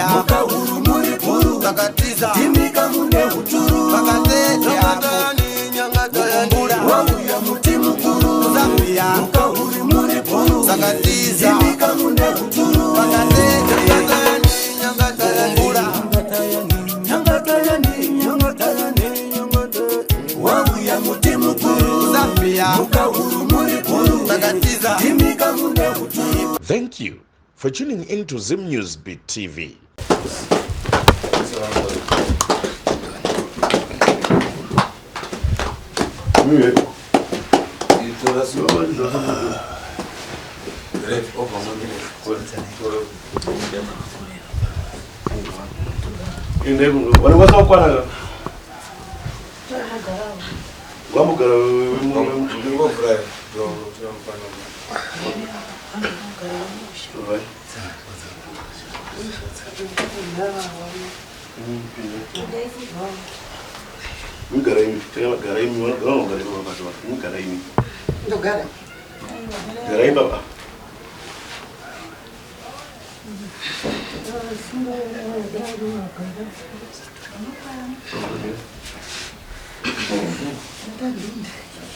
Muka huru muri guru. Takatiza. Ndimika mune uturu. Pakatete apo. Mukumbura. Wauya muti mukuru. Zambia. Muka huru muri guru. Takatiza. Ndimika mune uturu. Pakatete. Mukumbura. Nyangatayani, nyangatayani, wauya muti mukuru. Zambia. Muka huru muri guru. Takatiza. Ndimika mune uturu. Thank you for tuning in to Zim News Beat TV. Vanokwanisa kukwana wambogara. Mugara imi, gara imi, vanogara imi baba, mugara imi. Ndogara. Gara imi baba.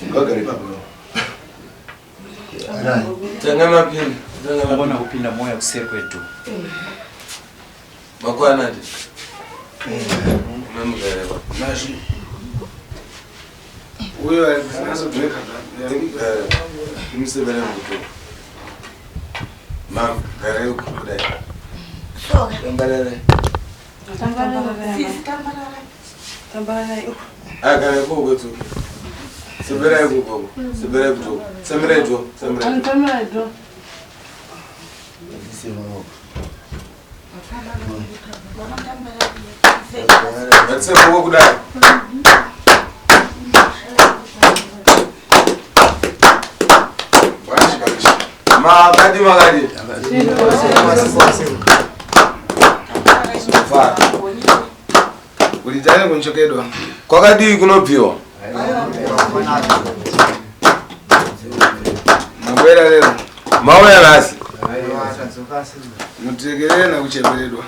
Ngagare baba. Tanga mapinda. Tanga Mbona mapinda. kupinda moyo kuseri kwedu. Makwana ndi. Mamugare ba. Nashi. Uyo anazo break Mugare. Imusebele mbuto. Mam, gare kudai. Tambalale. Ah, gare ko kwetu. Sebera ikoko. Sebera ikuto. Semera ito. Semera ito. Ngatise moko kudai. Bashi bashi. Makadi makadi. Fara. Ulitani kunchokedwa. Kwakadii kunobviwa? Mabwera lero. Mauya nhasi. Mutiregerere na kuchemeredwa.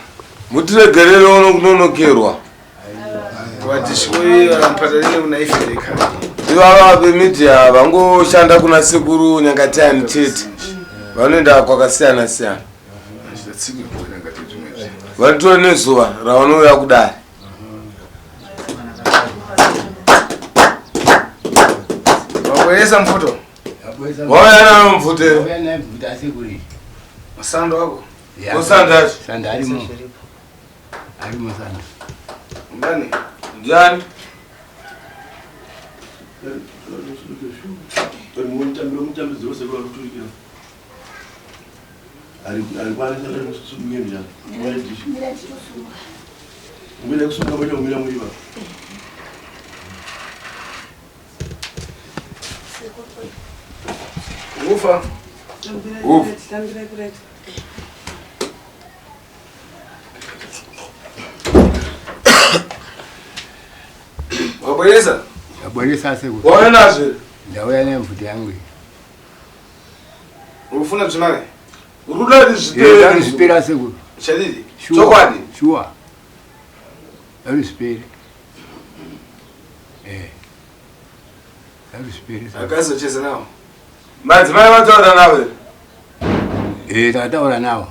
Mutiregerere uno kunonokerwa. Watishoi ampatalini unaifereka. Ivava vemidhia vangoshanda kuna sekuru Nyangatayani chete. Vanoenda kwakasiyana siyana. Vanotora nezuva ravanouya kudare. Wabweresa mfuto. Vauya nayo mvute. Masando ako. Kusandacho. Sanda arimo. Arimo sanda. Ndani. Ndiani? Ngwele kusunga moita kumira muri baba. Ufa. Ufa. Wabweresa. Abweresa sekuru. Wauya nazvo. Ndauya nemvuto yangu iyi. Ufuna zvimare. Uri kuda kuti Eh, zvipere. Ndazvipera sekuru. Chadidi. Shuwa. Chokwadi? Shuwa. Ndazvipere. Eh. Ndazvipere. sekuru. Akazocheza nawo. Madzimai vataura navo here? Eh, takataura navo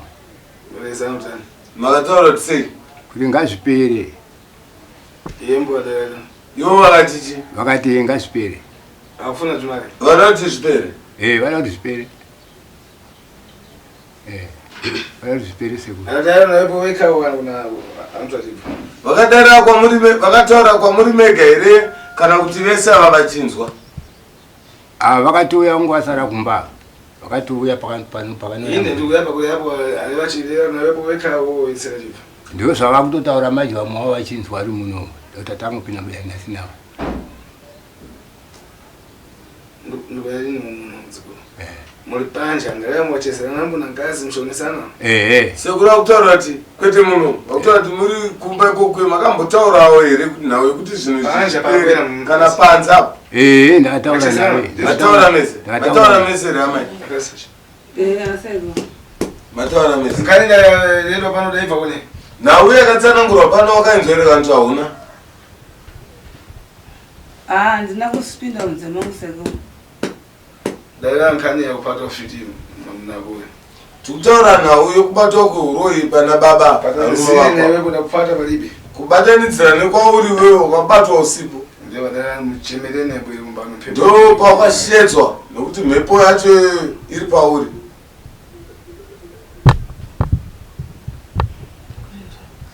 Wabweresa mutani. Makataura kuti sei? kuti ngazvipere. Yembo adalala. Ivo vakati chii? Vakati eh, ngazvipere. Akufuna zvimare. Vada kuti zvipere. Eh, vada kuti zvipere. Eh. Vada kuti zvipere sekuru. Akatayana nawepo wekawo kana kuna antu atipo. Vakadarira kwamuri vakataura kwamuri mega here kana kuti vese ava vachinzwa? Ah, vakatouya vangu vasara kumba. Vakatouya pano Ine pakano. ndikuyamba kuyapo ale vachirera nawepo wekawo isira chipo. Ndizvo zvavakutotaura manje vamwe vavo vachinzwa vari muno. Ndokuti tangopinda mudare nhasi navo. Ndikuyalini munhu mdzukuru. Muri panja ndalaya mwachezera nambo na ngazi mshonesana. Eh, eh. Sekuru vakutaura kuti kwete muno, vakutaura kuti muri kumba ikoko makambotaurawo here kuti nhau yekuti zvinhu Panja zvipere pakwera mu- kana panze apo? Eh, ndakataura Vachezera? naye. Mataura mese? Ndakataura. Mataura mese here amai? Akazi. Mataura mese. Ngani lero pano daibva kune. Nhau yakatsanangurwa pano wakainzwa here kana kuti hauna? Ah, handina kusipinda munze mangu sekuru. Daira nkhani yakupata ufiti mnakuwe. Tikutaura nhau yekubatwa kweuroyi pana baba varume Patazine newe vako. kuda kupata palibe. Kubatanidzira nekwauri iwewe wakabatwa usipo. Ndiye badala muchemere nebo iri mumbano mpepo. Ndo pawakashedzwa nekuti mhepo yacho iri pauri.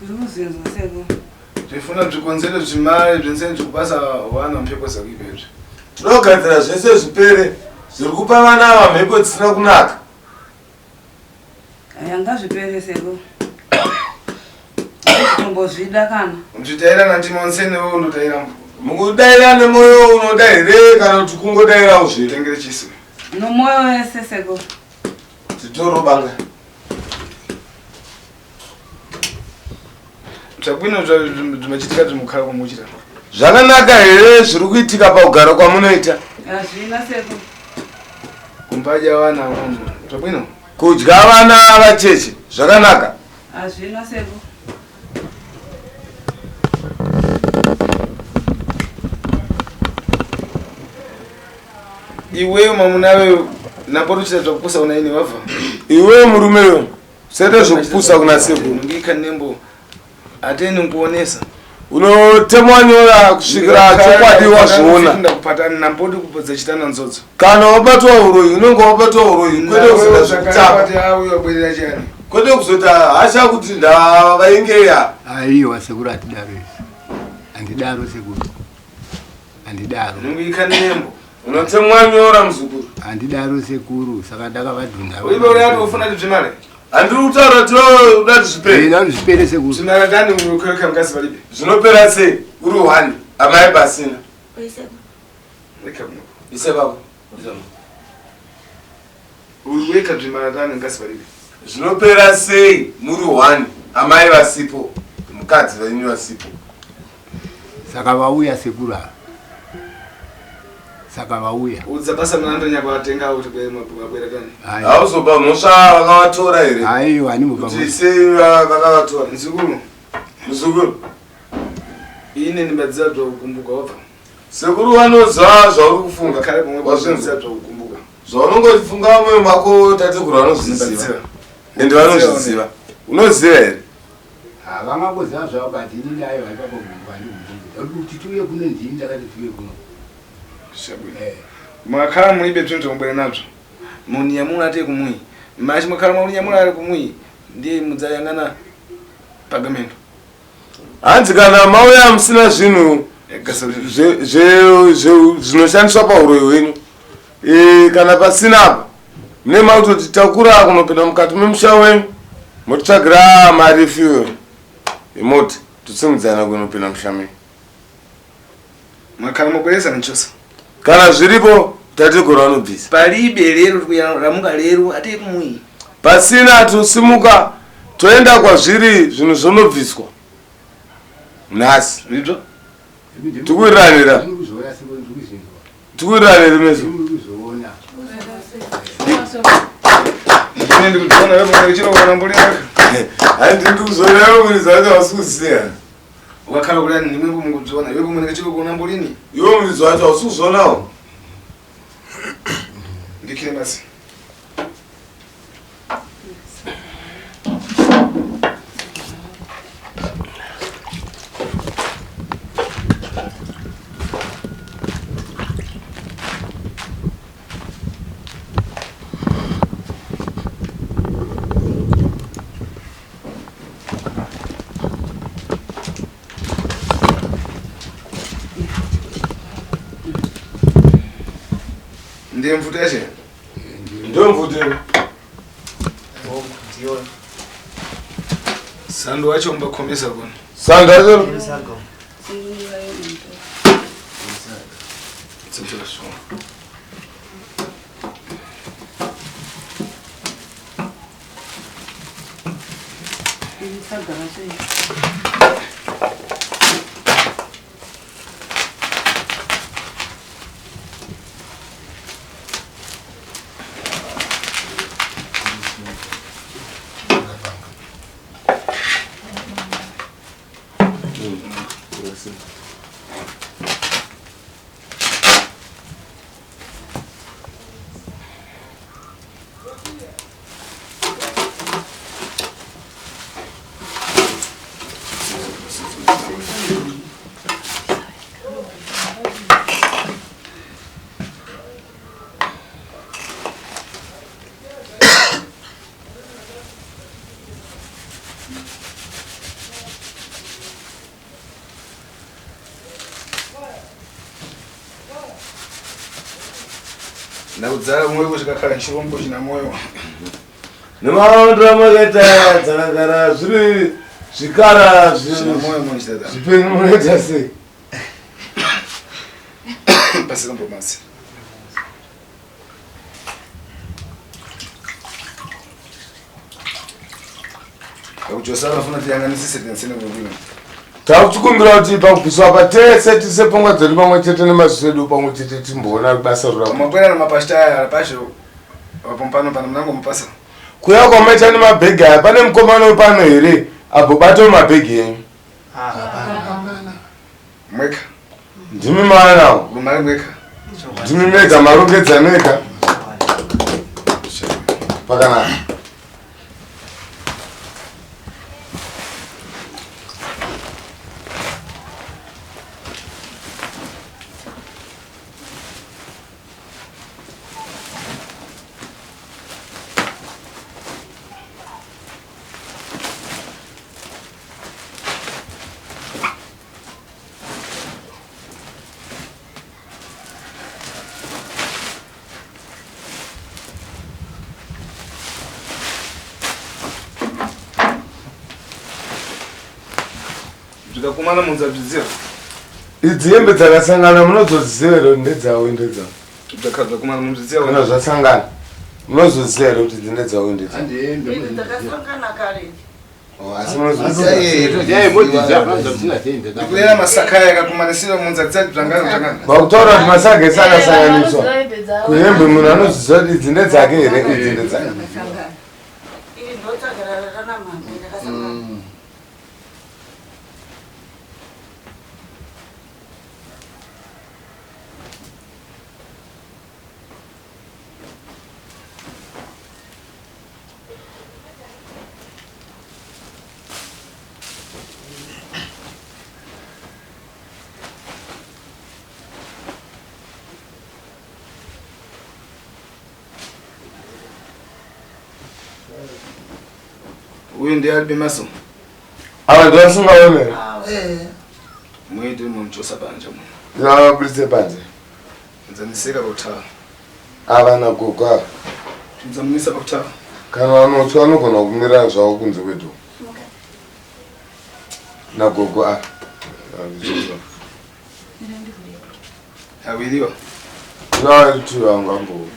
Ndiri kuzinzwa sekuru. Zvifuna zvikonzero zvimari zvese zvikupasa vana mpepo zakuipa izvi. Tinogadzira zvese zvipere zviri kupa vana ava mhepo dzisina kunaka. Aya ngazvipere sekuru. Tombozvida kana. Uchitaira nandimonsene wewe undotaira Mukudaira nemoyo unoda here kana kuti kungodairawo zviri? tengere chiso. Nomoyo wese sekuru. Titoro banga. Zvakwino zvimachitika zvimukhala kumuchita. Zvakanaka here zviri kuitika pakugara kwamunoita? Hazvina sekuru. Kumbaja vana munhu. Zvakwino? Kudya vana vacheche zvakanaka? Hazvina sekuru. Iwewe mamunawe naporuchita zvakupusa una ini wabva. Iwe murumeyo usaite zvekupusa kuna sekuru. Ngika nembo ateni nkuonesa. Unotemwa nyora kusvikira chokwadi wazviona. Ndakupatana nampodi kupodza chitana nzodzo. Kana wabatwa uroyi unenge wabatwa uroyi kwete kuzoita zvekutamba. Zvakati auya bwerera chani. Kwete kuzoita hasha kuti ndavaingeya. Aiwa sekuru hatidaro izvi. Handidaro sekuru. Handidaro. Ngika nembo. Unotemwa nyora muzukuru. Handidaro sekuru saka ndakavadhunda. Uibe uri ati ufuna kuti zvimare. Handiri kutaura tinoda kuti zvipere. Ina kuti zvipere sekuru. Zvimare tani ukeka mukadzi palibe. Zvinopera sei uri one amai pasina. Weka muno. Ise baba. Uri weka zvimare tani mukadzi palibe. Zvinopera sei muri one amai vasipo mukadzi venyu vasipo. Saka vauya sekuru ava. Saka vauya. Udza basa mnando kwatenga kuti bwera tani. Aiwa. Hauzopa mhosva vakavatora here? Aiwa handimbopa Kuti mhosva. sei vakavatora? Mzukuru. Muzukuru. Ine ndibadzira zvakukumbuka wabva. Sekuru vanoziva zvauri kufunga. Kare pamwe Wazvinzwa. bazviziva zvakukumbuka. Zvaunongofunga mwoyo mako tateguru vanozviziva. Ndibadzira. Ende vanozviziva. Unoziva here? Havangangoziva zvavo but inini aiwa ipapo handibvunzi. Kuti tiuye kuno ndini ndakati tiuye kuno. Shabwe. Eh. Mwakhala mulibe bzinthu zvakumbwera nabzo. Munyamula ate kumwi. Machi mwakhala mwakunyamula ali kumwi ndiye mudzayang'ana pagamento. Hanzi kana mauya musina zvinhu Gasa zvinoshandiswa pauroyi hwenyu kana pasina apa mune makutoti takura kunopinda mukati memusha wenyu motitsvagira mari fuel yemota tosimudzana kunopinda musha menyu. Mwakhala mwabweresa nchosa. Kana zviripo tateguru vanobvisa. Palibe lero ramuka lero ate kumwi. Pasina tosimuka toenda kwazviri zvinhu zvonobviswa nhasi. Ndizvo? Tikuwirirana. Ndiri kuzviona sekuru ndiri kuzvinzwa. Tikuwirirana here meso? Ndiri kuzviona. Ndine ndikudziona wewe mwana chiro kuona mbuli yako. Handi ndikuzoona iwe muridzi wacho hausi kuziva. Wakhala kulani ndimwe mukudziona iwe mwana chiro kuona mbulini. Iwe muridzi wacho hausi kuzvionawo. Ndikire basi. Ndiye mvuto yache. Ndiyo mvuto. Sando wacho mbakhomesa kuno. Sando wacho Tsotsola swa. Saga racho iri. Ndakudzala kumwe kusvikakhala nchirombo china moyo. Nemaondera makaita dzakagara zviri zvikara China moyo munochitata. zvipenyu munoita sei? Pasina mbomasi. Akuchosa vafuna tiyanganisise tinsene kukwina. Takuchikumbira kuti pakubviswa apa tese tise pfungwa dzedu pamwe chete nemaziso edu pamwe chete timboona basa rurapa. Mabwera namapashita aya pasho vapompano pano munango mupasa. Kuya kwamaita nemabhegi aya pane mukomana wepano here abobatawo mabhegi enyu? Mweka. Ndimi maanawo. Rumari mweka. Ndimi mega marongedza mega. Pakanaka. Zvikakumana munzabziziva. Idzi hembe dzakasangana munozoziva here kuti ndedzawo ndedzawo? Zvakakumana munzviziva. Kana zvasangana munozoziva here kuti idzi ndedzawo ndedzawo? Idzi dzakasangana kare. Oh, asi munozoziva. Ndikureva masaka aya akakumanisira munzadzisa zvangana zvangana. Vakutaura kuti masaga ese akasanganiswa kuhembe munhu anoziziva kuti idzi ndedzake here idzi ndedzake. Dzakasangana. Iri ndotsagara rakanamhambe rakasangana. Uyu ndiye alibe maso. Ava ndivasingaone here? Muite munchosa panja muno. Ndinavaburitse panze. Nzaniseka pakutava. Ava nagogo ava. Nzamunisa pakutava. Kana vanotswa vanogona kumira zvavo kunze kwedu. Nagogo ava. Awiriwa. Navari vangu ambo.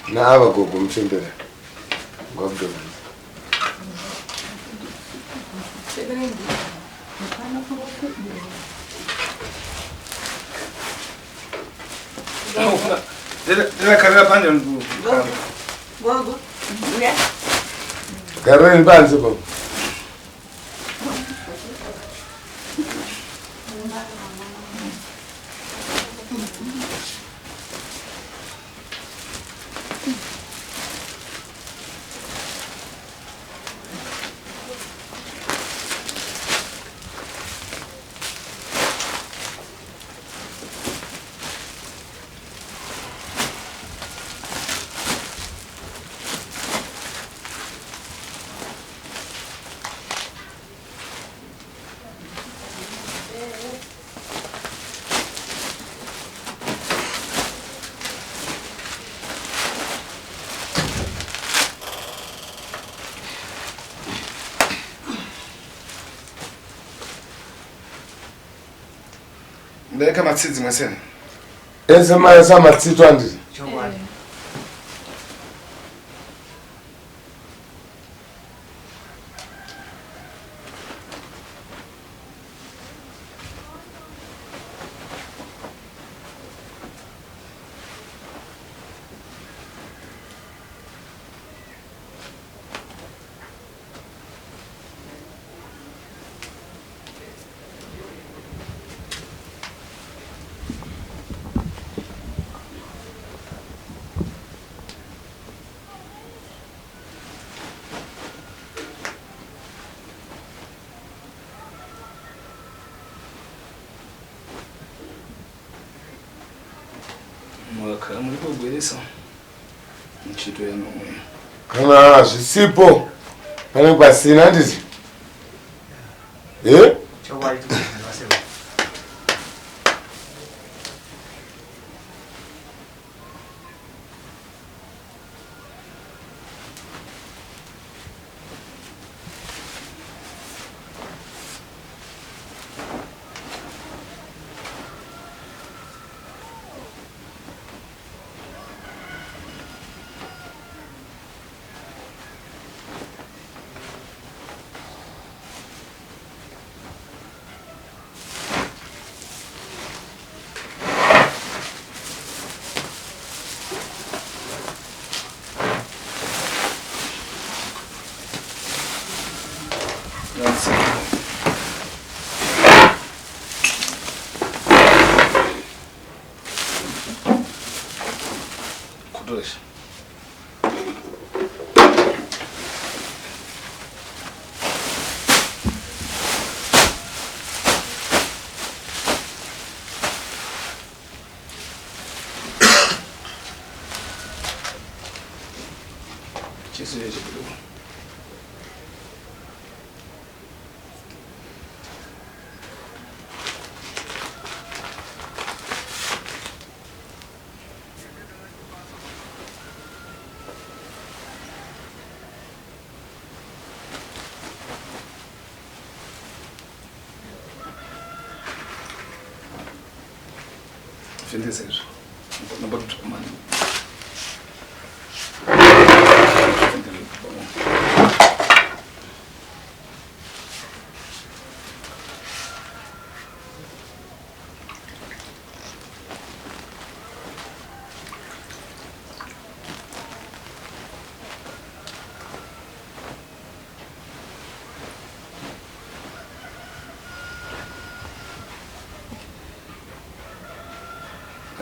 Naava gogo muchembera. Ngabude panze. Ndirakarira panja ndu. Gogo. Uya. Garireni panze baba. Ndaika matsidzi mwesene. Ese maesa matsito anditi. Chokwadi. Kana muri kugweresa ntchito yanu omweyo. Kana zvisipo pane pasina handiti? Eh? Chokwadi tikuziva sekuru. That's it. Kutoresha. Chisu chechi kidogo. Zvendese izvo. Namba tukumani.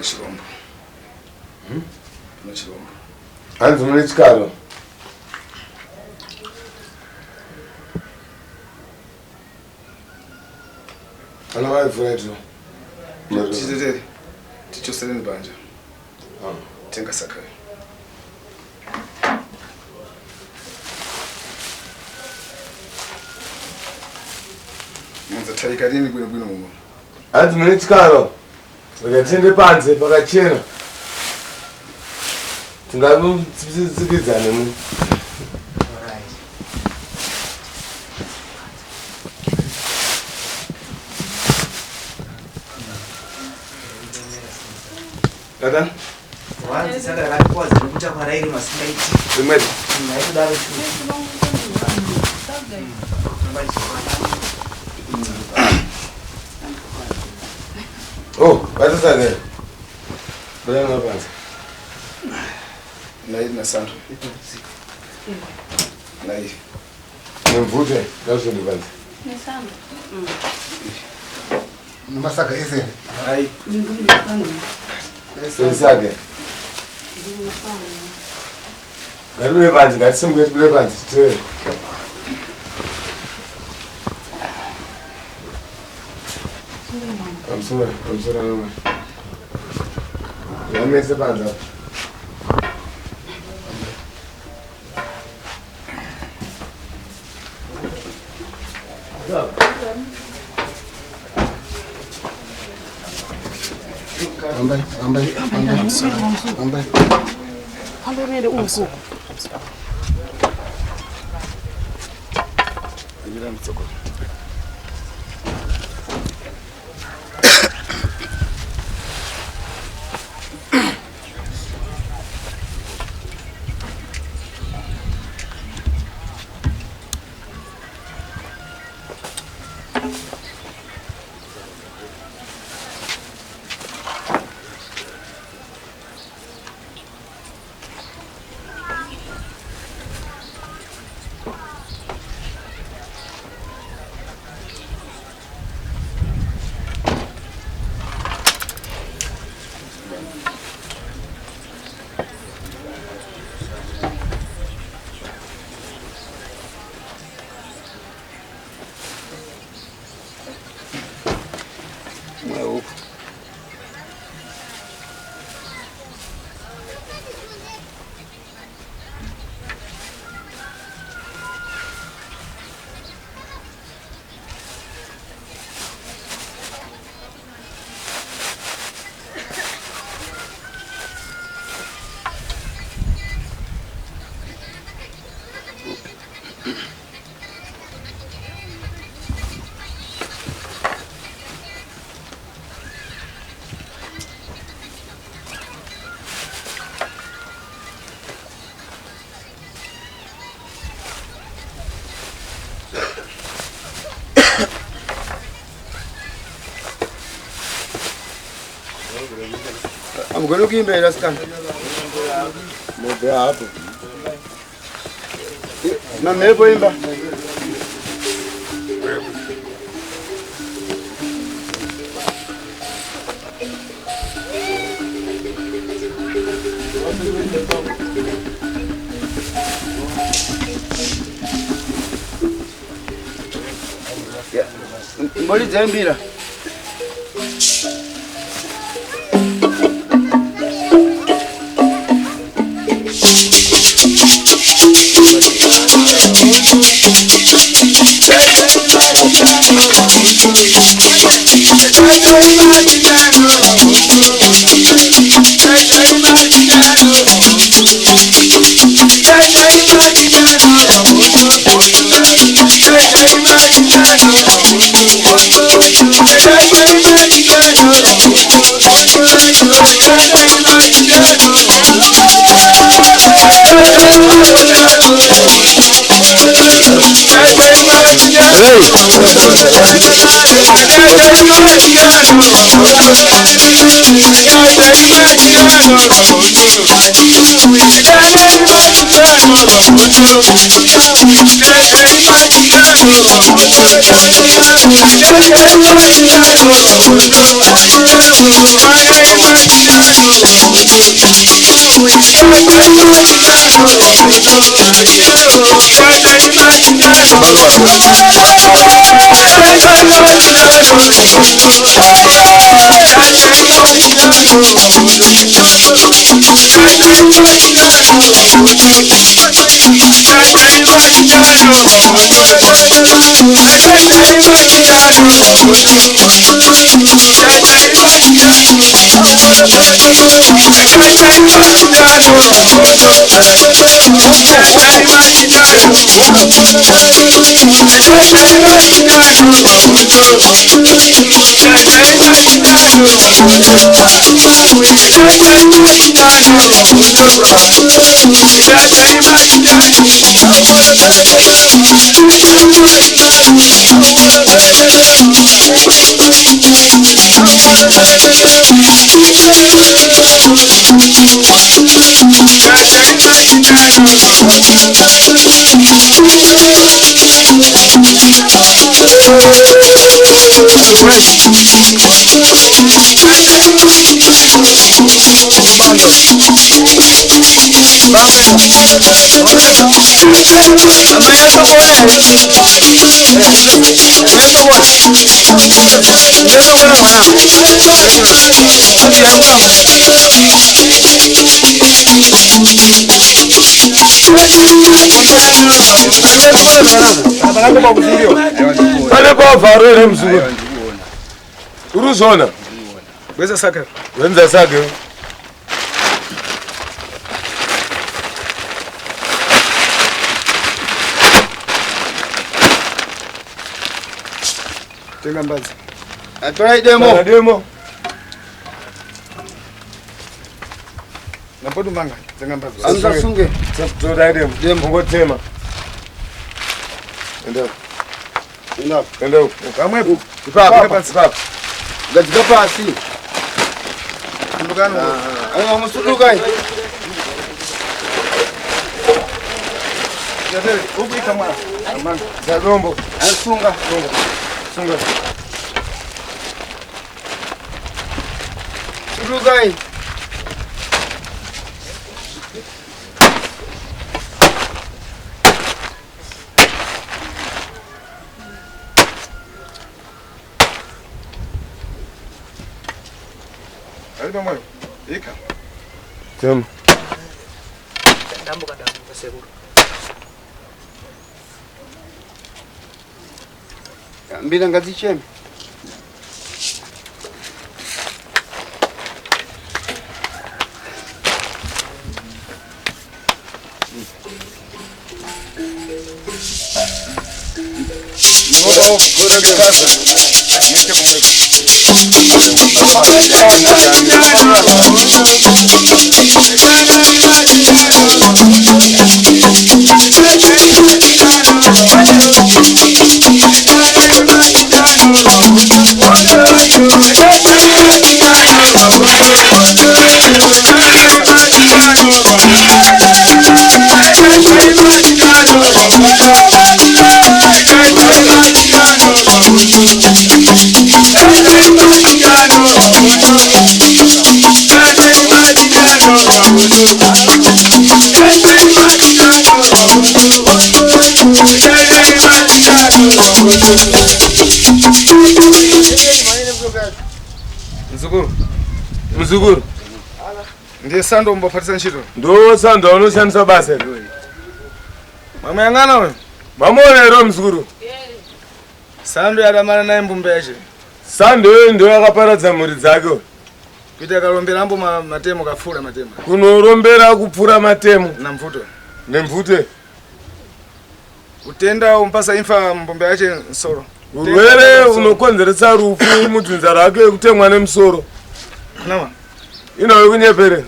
Chirombo. Pane chirombo. Hanzi mune chikaro. Ana vaivhura ito. Titetere. Tichosereni banja. Tenga sakai. Munza taika rini bwino bwino muno. Hanzi mune chikaro. Saka tiende panze pakachena. Tingatsikidzane mu. Alright. Dada, Wanzi saka rakakwadza nekutakwa rairi masingaiti. rimwe. Ngaitodaro chu. Oh, vatisake. Budana panze. Nairi na sandra. Nairi. Nemvute ngazviende panze. Nesando. Nemasaga ese. Hai. Sake. Ngatibude panze, ngatisimuke tibude panze titevere. Pamusoro, pamusoro anoma. Vamese panze apo. Ambai, ambai, ambai. Ambai. Pandorere uku. Anyira mtsoko. Mugone kuimba ira sikana. Mubve hapo. Mamhepo imba. Mboli dzaimbira. Pane pavharo here muzukuru? Uri kuzviona? Wenza sake. Wenza sake. Tenga mbadzi. Atorai demo. Demo. Napodu manga. Tenga mbadzi. Angasunge. Torai demo. Demo. Ungotema. Enda. Enda. Enda. Pamwepo. Ipapo. Ipapo. Gadzika pasi. Sundukano. Aiwa musundukai. Yatere, ukuika mwana. Amanga. Zadombo. Asunga. Sunga. Sundukai. Ika. Tema. Dambuka dambuka sekuru. Mbira ngadzicheme. Mzukuru. Mzukuru. Ndiye sando umbaphatisa ntchito. Ndo sando unoshandisa basa iri. Mamuyang'ana uyu. Mamuona here mzukuru? Sando yadamana naye mbumba yache. Sando iyoyo ndiyo yakaparadza mhuri dzake. Kuita kalombera ambo matemo kapfura matemo. Kunorombera kupfura matemo. Na mvuto. Nemvute. Utenda umpasa imfa mbumba yache nsoro. Urwere unokonzeresa rufu mudzinza rake kutemwa nemusoro. Nama. Inawe kunyepere.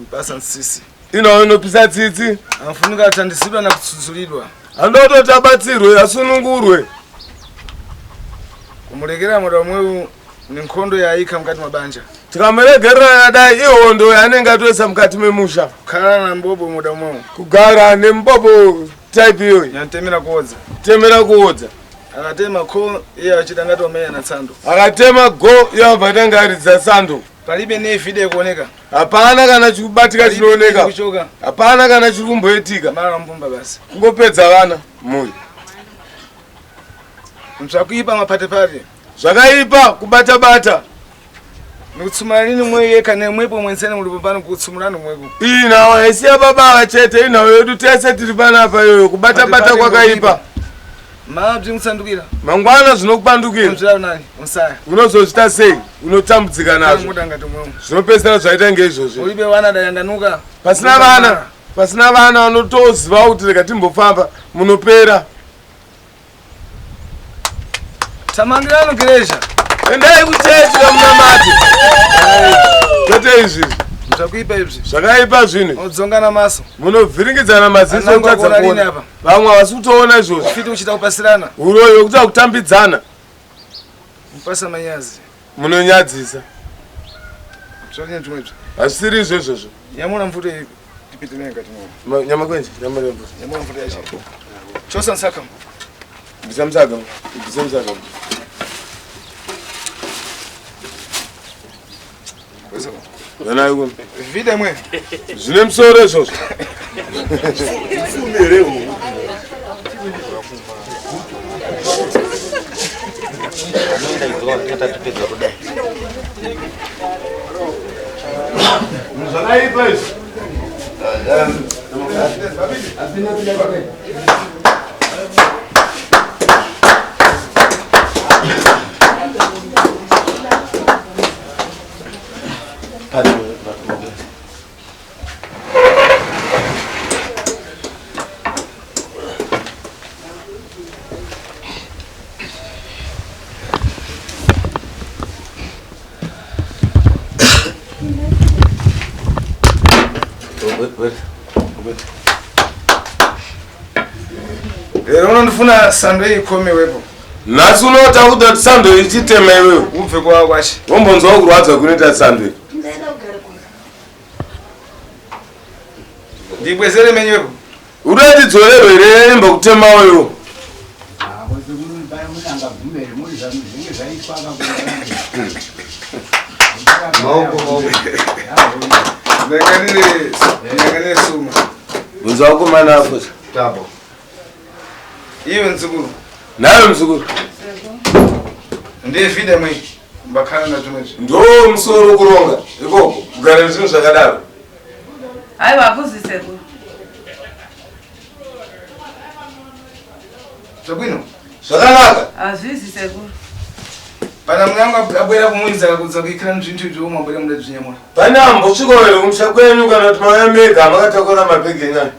Mpasa nsisi. Inawe inopisa tsitsi. Amfunika atandizidwa na kutsudzulidwa. Andototi abatsirwe asunungurwe. Kumulekera muda umwewu ni nkhondo yaika mukati mwa banja. Tikamuregerera yakadai ihondo yaanenge atoisa mukati memusha. Kukhala na mbobo muda umwewu. Kugara nembobo type iyoyi. Yantemera kuodza. Temera kuodza. Akatema ko iye achita ngati wamenya na tsando. Akatema go iye abva atanga aridza sando. Palibe ne video kuoneka. Hapana kana chikubatika chinooneka. Kuchoka. Hapana kana chiri kumboitika. Mara mbumba basi. Kungopedza vana mhuri. Mzvakuipa mapatepate. Zvakaipa kubata bata. Nikutsumura nini mwe yeka nemwepo mwensene mulipo pano kutsumurani mweko. Iyi nhau haisi yababa ava chete inhau yedu tese tiri panapa iyoyo kubata bata kwakaipa. Mabvi musandukira. Mangwana zvinokupandukira. Mzvira nani? Musaya. Unozozvita sei? Unotambudzika nazvo. Muda ngati mwewo. Zvinopedzisira zvaita ngeizvozvo. Ulibe vana dayanganuka. Pasina vana, pasina vana vanotoziva kuti rega timbofamba munopera. Tamangirano geresha. Endai kuchechi kamunamati. Kwete izvi. Zvakuipa izvi. Zvakaipa zvinhu. Unodzongana maso. Munovhiringidzana maziso Anangwa kutadza kuona lini kuona. apa? Vamwe havasi kutoona izvozvo. Fiti uchida kupasirana. Uroyi hwekuita kutambidzana. Mupasa manyazi. Munonyadzisa. Zvakunya zvimwe izvi. Hazvisiri izvo izvozvo. Yamuna mvuto iyi tipite nayo ngati mwewo. Nyama kwenje, nyama rembo. Yamuna mvuto yacho. Chosa nsaka. Bvisa musaga. Bvisa musaga. Zanai kuno. Vida mwe. Zvine musoro izvozvo. Zvakaipa izvi. Lero unondifuna sando iyi ikome wepo. Nhasi unota kuda kuti sando ichitema iwewe. Ubve kwa kwashi. Wombonzwa kurwadza kunoita sando iyi. Ndibwezere menyu wepo. Urati dzorero here imbokutemawo iwo. Ndakanire ndakanire suma. Bvunza vakomana apo. Tabo. Iwe nzukuru. Nayo mzukuru. Ndiye vida mwe. Mbakhala na zvimwe izvi. Ndo musoro kuronga ikoko kugara zvinhu zvakadaro. Aiwa hakuzi sekuru. Zvakwino. Zvakanaka. Hazvizi sekuru. Pana mwangu abwera kumuidza kudza kuikira zvintu izvi omwe abwera muda zvinyamura. Pane ambosvikawo here kumusha kwenyu kana kuti mauya mega makatakura mabhegi enyu aya?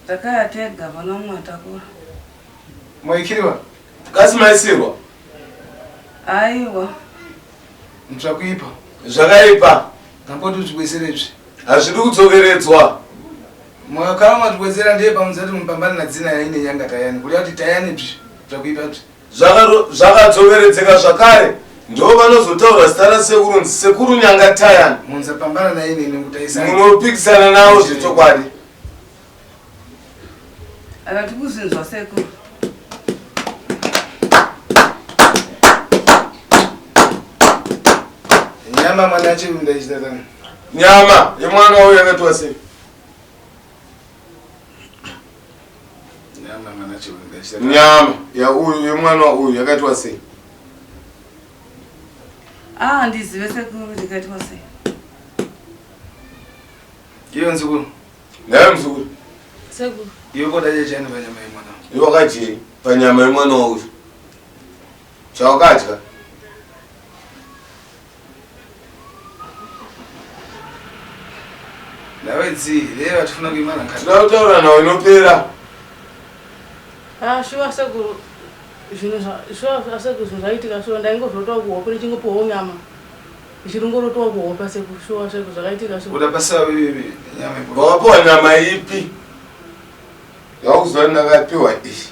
Takaya tega pana mumwe atakura. Mwaikiriwa? Kasi maisirwa? Aiwa. Zvakuipa. Zvakaipa. Ngamboti uzvibwezere izvi. Hazvidi kudzokeredzwa. Mwakama matibwezera ndiye pamudzati mupambane nadzina yaine nyanga tayani. Kureva kuti tayani bzvi zvakuipa bzvi. Zvakadzokeredzeka zvakare. Ndo vanozotaura zita rasekuru nzi sekuru nyanga tayani. Munzapambana naine nekutaisana. Munopikisana navo zvechokwadi. Akati kuzinzwa sekuru. Nyama mwana achi ndaichita tani. Nyama yemwana uyu yakaitwa sei? Nyama mwana chiunda. Nyama yauyu yemwana uyu yakaitwa sei? Ah, handizive sekuru ndikaitwa sei. Iyo nzukuru. Naye muzukuru. Sekuru. Iwe kodadya chani panyama yemwana? Iwe wakadyei panyama yemwana uyu? Chawakadya? Ndawedzi, leo atifuna kuimana nkati. Tinoda kutaura nawe inopera. Ah, shuwa sekuru zvinhu shuwa sekuru zvinhu zvaitika shuwa ndaingozotowa kuhope ndichingopiwawo nyama ndichirongorotowa kuhope sekuru shuwa sekuru zvakaitika shuwa. Udapasa wewe nyama ipo. Wakapiwa nyama ipi? Yakuziva ndakapiwa iyi.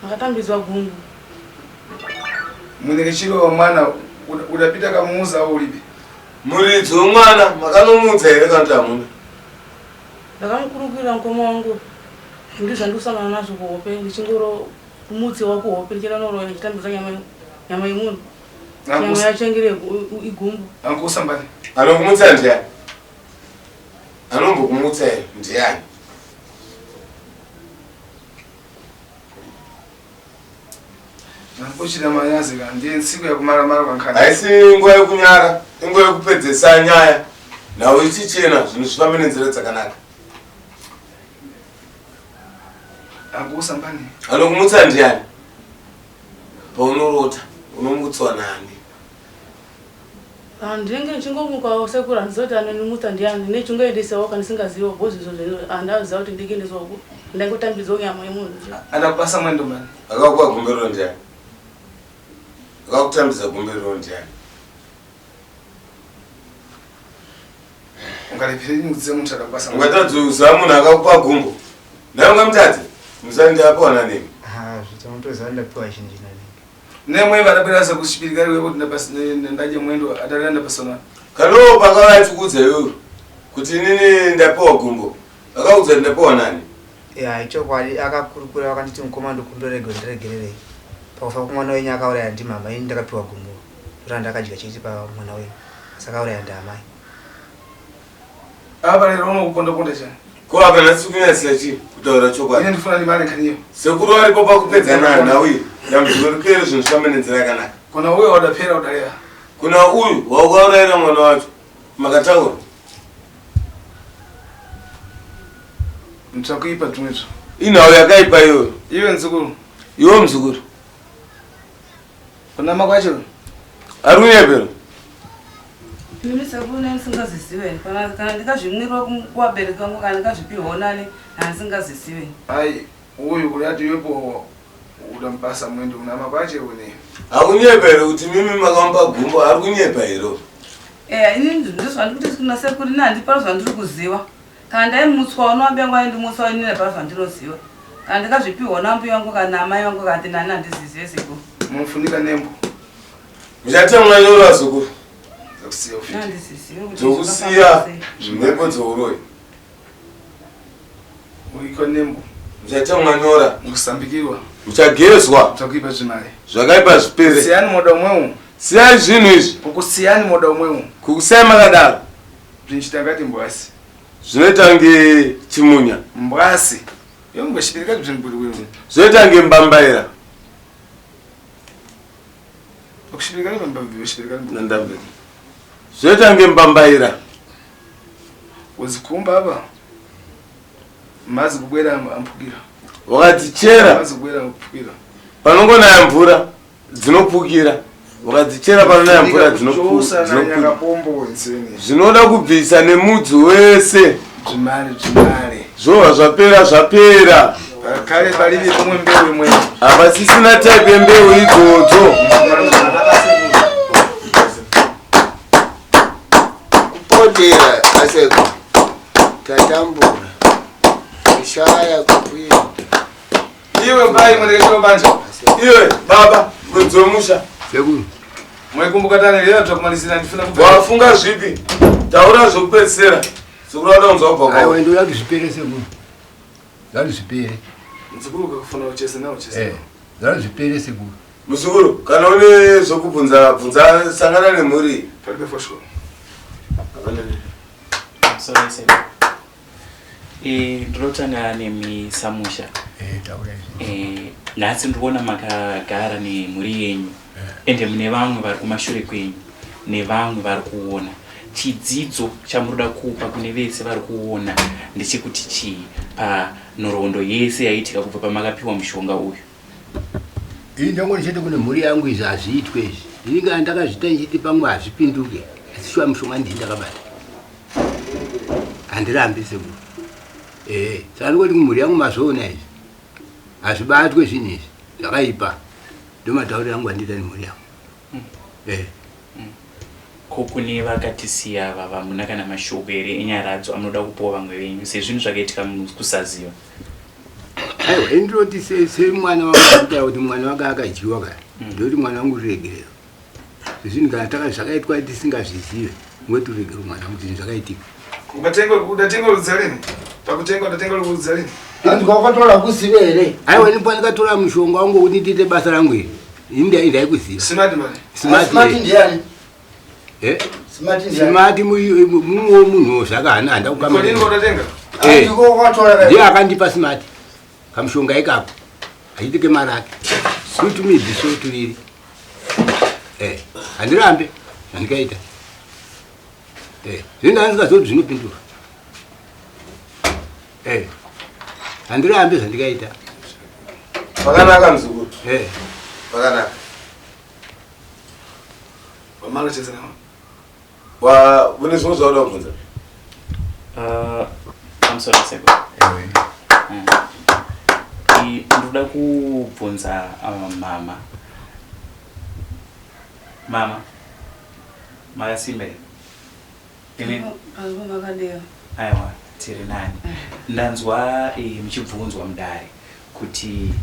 Ndakatambidzwa gungu. Munekechiro wa mwana udapita kamuuza au ulipi? Muridzi wemwana makanomuudza here kana kuti hamuna? Ndakamukurukira mukoma wangu ndizvo zvandikusangana nazvo kuhope ndichingoro kumutsiwa kuhope ndichienda noroya ndichitambidza nyama nyama yemunhu. Nyama yacho ingire igumbu. Ankusambani. Anokumutsa ndiani? Anombokumutsa here ndiani? Kuchita manyazi ka ndiye ntsiku yakumaramara kankhani. Haisi nguva yekunyara, inguva yekupedzesa nyaya. Nhau ichichena zvinhu zvifambe nenzira dzakanaka. Ankusambani. Anokumutsa ndiani? Paunorota unomutswa nani? Ah, ndinenge ndichingomukawo sekuru handiziva kuti anondimutsa ndiani ndinechingoendesawo kandisingaziviwo bhozi izvo zvinhu handaziva kuti ndikuendeswa ku ndaingotambidzwa nyama yemunhu Andakupasa mwendo mani. Akakupa gumberero ndiani? Akakutambidza gumberero ndiani? Ungaripire nyudze muntu adakupasa. Ungatadza munhu akakupa gumbo. Naye ungamutadze? Musandi apawana nemi. Ah, zvitamutoziva ndapiwa chinhu chinanenge. Nemwe vadabwera sekuchipirika riwe kuti ndadya mwendo adarira ndapasana. Kanowo pakauya achikuudza iwewe kuti inini ndapiwa gumbo. Akakuudza kuti ndapiwa nani? Ya, ichokwadi akakurukura vakanditi mukoma ndokumbira rego ndiregererei. Pakufa kwemwana wenyu akauraya ndimama ini ndakapiwa gumbo. Ndora ndakadya chete pamwana wenyu. Asi akauraya ndaamai. Apa lero unokuponda ponda chani. Ko apa nhasi kunyadzisa chii kutaura chokwadi? Ine ndifuna ndimare kaniyo. Sekuru varipo pakupedza nhau iyi. Dambudziko ripere zvinhu zvifambe nenzira yakanaka. Kuna uyo wadapera udarira. Kuna uyu waukaurayira mwana wacho makataura. Mtsvakuipa tumwezvo. Inhau yakaipa iyoyo. Iwe nzukuru. Iwe muzukuru. Kunama kwacho. Ari kunyepera. Mimi sekuru neni ndisingazvizive kana kana ndikazvimwirwa kuvabereki vangu kana ndikazvipihwa nani handisingazvizive. Ai uyu kurati iwepo udampasa mwendo kunama kwache une. Hakunyepere kuti mimi makamupa gumbo ari kunyepa here? Eya ini ndozvandikuti kuna sekuru ini handipano zvandiri kuziva. Kana ndaimutswa unoambuya vangu vaindimutswa inini hapana zvandinoziva. Kana ndikazvipihwa naambuya vangu kana naamai vangu kana ndinani handizvizive sekuru. Munofunika nembo. Muchatemwa nyoro azukuru. Dzokusiya ufiti. Handizvizive kuti Dzokusiya mhepo dzouroyi. Uiko nembo. Muchatemwa nyora. Mukusambikirwa. Muchagezwa. Mutakuipa zvimare. Zvakaipa zvipere. Siyani moda umwewo. Siyai zvinhu izvi. Kukusiyani moda umwewo. Kukusiyai makadaro. Zvinchita ngati mbwasi. Zvinoita kunge chimunya. Mbwasi. Yongoshipirika zvinhu buri. Zvinoita kunge mbambaira. Kushipirika mbambaira, kushipirika. Ndambe. Zvinoita kunge mbambaira. Uzikumba apa. Mazi kubwera ampukira. Wakadzichera. Mazi kubwera ampukira. Panongonaya mvura dzinopukira. Wakadzichera panonaya mvura dzinopukira. Zvinoda kubvisa nemudzi wese. Zvimare zvimare. Zvova zvapera zvapera. Kare palibe pomwe mbeu imwe. Hapasisina type yembeu idzodzo. Kupotera aseko tatambura kushaya kukwira. Iwe bai mwendekesero banja. Iwe baba kudzomusha. Sekuru. Mwekumbuka tani leo tutakumalizira ndifuna kubva. Wafunga zvipi? Taura zvokupedzisira. Sekuru vada kunzwa kubva Aiwa kwauri. ndoda kuti zvipere sekuru. Ndoda kuti zvipere. Mzukuru ukakufuna uchese na uchese. Eh. Ndoda kuti zvipere sekuru. Muzukuru, kana une zvokubvunza bvunza sangana nemhuri. Palibe for sure. Eh, ndinotanga nemi samusha eh, nhasi ndikuona makagara nemhuri yenyu ende mune vamwe vari kumashure kwenyu nevamwe vari kuona chidzidzo chamunoda kupa kune vese vari kuona ndechekuti chii panhoroondo yese yaitika kubva pamakapiwa mushonga uyu Ini ndangoti chete kune mhuri yangu izvi hazviitwe izvi. Ini kana ndakazviita ndichiti pamwe hazvipinduke. Asi shuwa mushonga ndini ndakabata. Handirambi sekuru. Eh, saka ndingoti kumhuri yangu mazvoona izvi. Hazvibatwe zvinhu izvi. Zvakaipa. Ndomatauriro angu andiita nemhuri yangu. Eh. Ko kune vakatisiya ava vamuna kana mashoko here enyaradzo amunoda kupawo vamwe venyu sezvinhu zvakaitika kusaziva? Aiwa, ini ndinoti semwana wangu kutaura kuti mwana wake akadyiwa kaya. Ndinoti mwana wangu ruregerero. Zvinhu kana taka zvakaitwa tisingazvizive, ngoti ruregerero mwana wangu zvinhu zvakaitika. Ukatenga udatenga rudzarini? Pakutenga udatenga rudzarini? Hanzi kwakatora kuzive here? Aiwa, ini pandakatora mushonga wangu kuti ndiite basa rangu iri. Ini ndaikuziva. Smart man. Smart. Smart ndiani? Eh? Smart ndiani? Smart mumwe munhu zvakahana handa kukama. Kodini udatenga? Eh. Ndiko kwakatora. Ndiye akandipa smart. Kamushonga ikako. Achitike mari ake. Kuti midzi so tuviri. Eh, handirambe zvandikaita. Eh, zvino ndandisingazoti zvinopindura. Eh. Handirambe zvandikaita. Zvakanaka muzukuru. Eh. Zvakanaka. Vamara chese nawo. Wa une zvimwe zvauda kubvunza? Pamusoro sekuru. Ndinoda kubvunza mama. Mama. Makasimba here? Imi? Pazvo makadero. Aiwa, tiri nani. Ndanzwa muchibvunzwa mudare kuti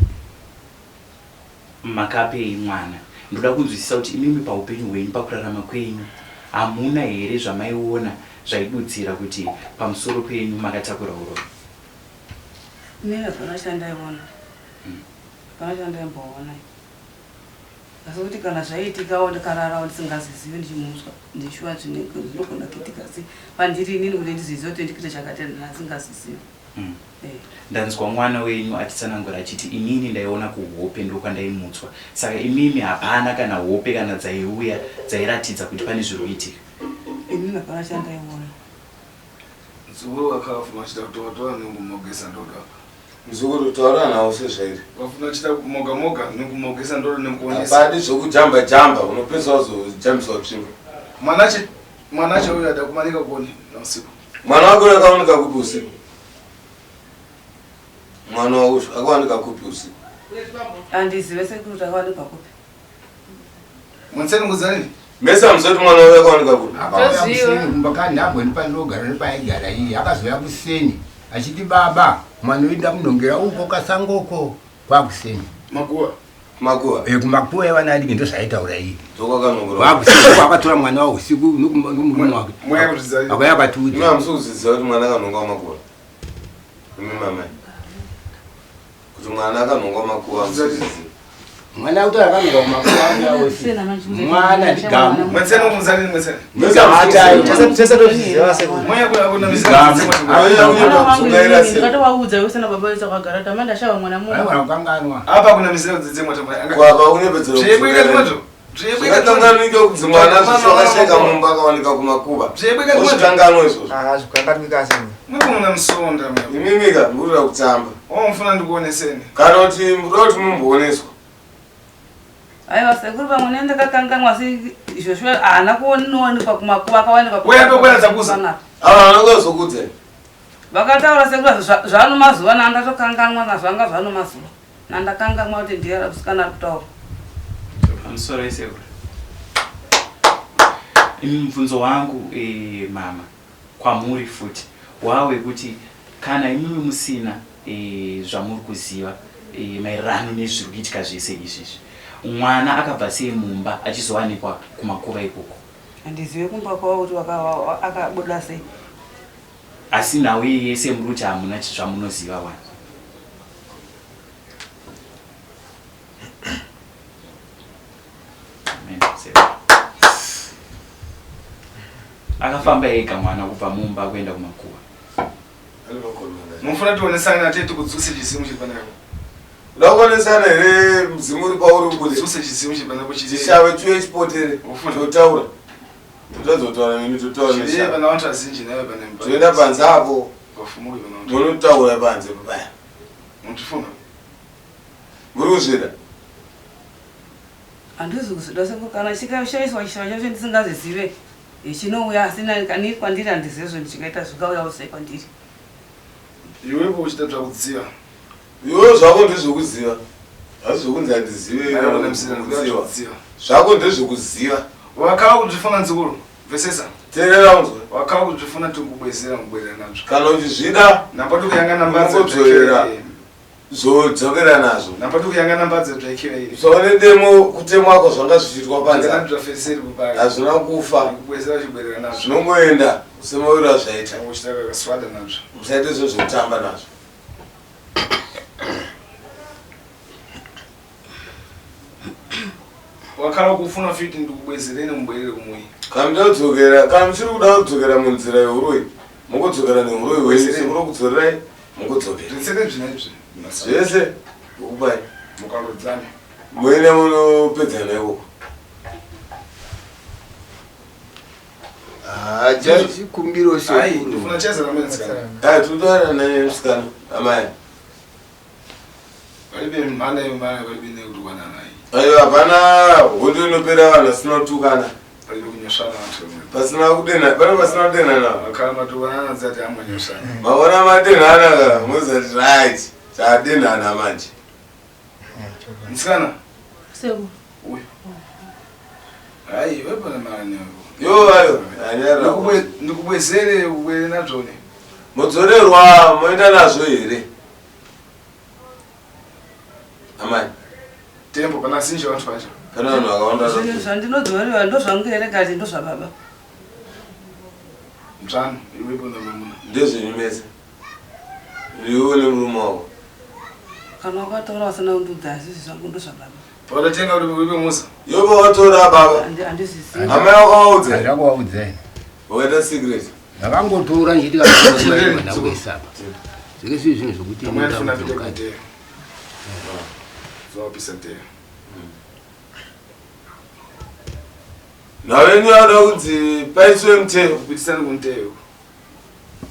makapei mwana. Ndoda kunzwisisa kuti imimi paupenyu hwenyu, pakurarama kwenyu, hamuna here zvamaiona zvaidudzira kuti pamusoro penyu makatakura uroyi? Inini hapana chandaiona. Hapana chandaimboona. Asi kuti kana zvaiitikawo ndikararawo ndisingazizivi ndichimutswa ndishuwa zvinogona kuitika asi pandiri inini kuti ndizizive kuti ndikuita chakati ndasingazizivi. Ndanzwa mwana wenyu achitsanangura achiti inini ndaiona kuhope ndokwandaimutswa saka imimi hapana kana hope kana dzaiuya dzairatidza kuti pane zviri kuitika. Inini hapana chandaiona. Mzukuru wakafuma achida kutovatora nekumogesa ndodo apa. Mzukuru taura nawo sezvairi. Wafuna achida kumoga moga nekumogesa ndodo nekuonesa. Hapadi zvekujamba jamba unopedzisa wazojambisa tsvimbo. Mwanache mwanache uyo ada kumanika kuone na usiku. Mwana wako uyo akawanika kupi usiku? Mwana wako akawanika kupi usiku? Handizive sekuru kuti akawanikwa kupi. Mwenseni ngudzani? Mese hamusati mwana wako akawanika kupi? Akauya kuseni kumba kani ndamboni pandinogara nepaigara iye akazouya kuseni achiti baba mwana uyu ndamunhongera uko kasangoko kwakuseni. Makuwa. Makuwa. Eh kumakuwa evana adiki ndozvaitaura iye. Ndokwakanokorwa. Kwakuseni kwakatora mwana wa usiku nomurume wake. Mweya kuzviziva. Akauya akatiudza. Imi hamusi kuziziva kuti mwana akanhongwa makuwa. Imi mamai. Kuti mwana akanhongwa makuwa hamusi kuziziva. Mwana akutora akanhongwa kumakuwa auya wese. Mwana ndigamu. Mwenseni ngudzani mwenseni. Mese hamusi kuziziva. Tese tozviziva sekuru. Mweya kuna Ndakatovaudza vese nababa vese vakagara kuti amai ndashava mwana mumwe. Vaigona kukanganwa. Apa kuna misira kudzidze mwata mwana. Kwapa unyepedzera Zvebweka tumwacho. Zvebweka Zvakakanganwika kuti mwana zvisho akasheka mumba akawanika kumakuva. Zvebweka tumwacho. Uzvikanganwa izvozvo. Ah, zvikanganwika sekuru. Mwekuna musonda mwe. Imimika murikuda kutamba. Oh mfuna ndikuoneseni. Kana kuti murikuda kuti mumbooneswa. Aiwa sekuru pamwe ne ndakakanganwa asi izvozvo haana kuonekwa kumakuva akawanikwa Weya ndokwera dzakuza. Ava vanongazokudza. Vakataura sekuru zvano mazuva nandatokanganwa nazvanga zvano mazuva. Nandakanganwa kuti ndiye musikana ari kutaura. Pamusoro isekuru. Imi mubvunzo wangu mama kwamuri futi wawe kuti kana imimi musina zvamuri kuziva maererano nezviri kuitika zvese izvizvi mwana akabva sei mumba achizowanikwa kumakuva ikoko? Handizive kumba kwavo kuti akabuda sei. Asi nhau iyi yese muri kuti hamuna zvamunoziva wani? Amen. Akafamba ega mwana kubva mumba kuenda kumakuva. Ane makore mangani? Mufuna tionesane ate tikudzuse chizimu chiri panapo. Uda kuonesana here mudzimu uri pauri ubude? Kudzuse chizimu chiri panapo chiri. Chishave chiuye chipotere. Ufuna. Totaura. Totadza kutaura nemi totaura Chiri neshave. pana vantu vazhinji nayo pane. Toenda panze apo. Vafumuke pana vantu. Munotaura panze paya. Mutifuna. Muri kuzvida? Handizi kuzvida sekuru kana chikashaiswa chishava chacho ndisingazvizive chinouya asi kani kwandiri handizive zvinhu chingaita zvingauyawo sei kwandiri. Iwepo uchida zvakudziva. Iwe zvako ndezvekuziva. Hazvi zvekunzi handizive Aiwa, kana kuna msina, kuziva. ndezvekuziva. Zvako ndezvekuziva. Wakava kuzvifuna nzukuru. Vesesa. Teerera unzwe. Wakava kuzvifuna tikubwezera mubwerera nazvo. Kana uchizvida Namba tikuyanga namba unongodzorera zodzokera nazvo. Namba tikuyanga namba dzedzvaikira iri. Usaone demo kutemwako zvanga zvichiitwa panze. apa. Zvafeseri kupaka. Hazvina kufa. Kubwezera chibwerera nazvo. Zvinongoenda semauriro azvaita. Uchida kakaswada nazvo. Musaite zvinhu zvekutamba nazvo. Wakava kufuna fiti ndikubwezereni mubwerere kumuyi. Kana muchida kudzokera, kana muchiri kuda kudzokera munzira yeuroyi, mongodzokera neuroyi hwenyu sekuru kudzorerai mongodzokera. Zvitsere zvina izvi. Zvese ukupai. Mukarodzana. Muende munopedzana ikoko. Chikumbiro Ai, ndifuna cheza namwe msikana. Ai, tinotaura naye musikana, amai. Palibe mhana yemhana palibe nekutukwana naye. Aiwa, hapana hondo inopera vanhu vasina kutukana. Palibe kunyosvana vantu vamwe. Pasina kudena, pane pasina kudenana. Vakava matukana dzati amonyosvana. Maona madenhana ka, mozati right, tadenhana manje. Msikana, Sekuru. uyu. Ai, wepo nemara newe. Yo ayo, anyara. Ndikubwezere ubwere nadzvone. Mudzorerwa moenda nazvo here? Amai, Tembo pana sinje vantu vacho. pane vanhu vakawanda. Zvinhu zvandinodzorerwa ndozvangu here kati ndozvababa. Mtsvano, iwepo namamuna. Ndezvenyu mese. Iwe nemurume wako. Kana wakatora wasina kundiudza hazvisi zvangu ndozvababa. Pawatatenga kuti uipe musa. Iwe pawakatora baba. Handizvizivi. Amai wakawaudza here? Ndakawaudza ini. Wakaita secret. Ndakangotora ndichiti kana ndakuisapa. Zvenge zviri zvinhu zvokuti Amwe anofuna inoda pite mukati. kuteya. Zowapisa teya. Nhau yenyu yada kunzi paiswe muteyo. Kupitisani kumteyo.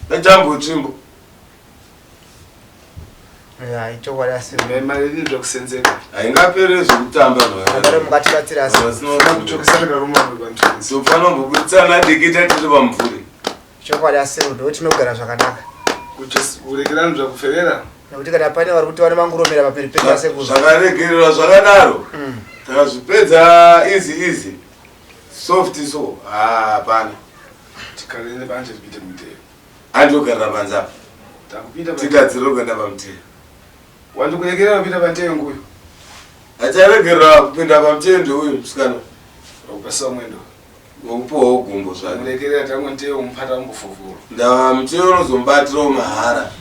Pajambo tsvimbo. Ya, chokwadi asi. Mari ini zvakusenzeka. Haingaperi zvekutamba Akadaro mukatibatsira asi. Kuchokesana karuma vantu. Tofana kumbobuditsana dikita tiri pamumvuri. Chokwadi asi ndo tinogara zvakanaka. Kurekerana zvakuferera. Nekuti kana pane vari kuti vane manguromera pamberi pedu asekuru. Zvakaregererwa zvakadaro. Takazvipedza easy easy. Soft so. Ah, hapana. Tikarere banje tipite kumteyo. Andogarira panze apa. Takupita pa- Tigadzirire kuenda pamuteyo. Wandikurekerera kupita panteyo nguyu. Acharegerera kupinda pamuteyo ndeuyu musikana. Wakupasa mwendo. Wekupuwawo gumbo zvake. Kurekerera tangu nteyo mupata mbufufuru. Ndava muteyo unozomubatirawo mahara.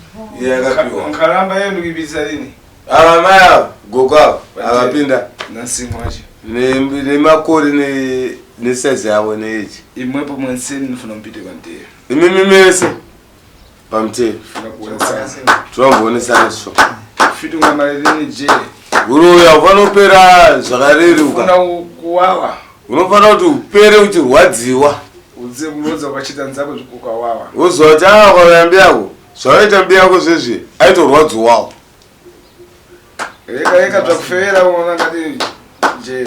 Iye akapiwa. Nkaramba yedu kuipitisa rini? Ava mai ava, gogo ava, avapinda. Nansimu wacho. Nemakore nesaizi yavo neeji. Imwepo mwenseni ndifuna mupite panteyo. Imimi mese pamuteyo. Funa kuonesana. Tinombonesana so. Fiti ungamari rini je. Uroya ufanopera Funa zvakareruka. kuwawa. Unofanira kuti upere uchirwadziwa. Udze kulodza ukachita nzako ukawawa. Woziva kuti aa kwauya mbiyako. Zvavaita mbiyako zvezvi aitorwadziwawo. Reka reka zvakufevera unoona ngati je.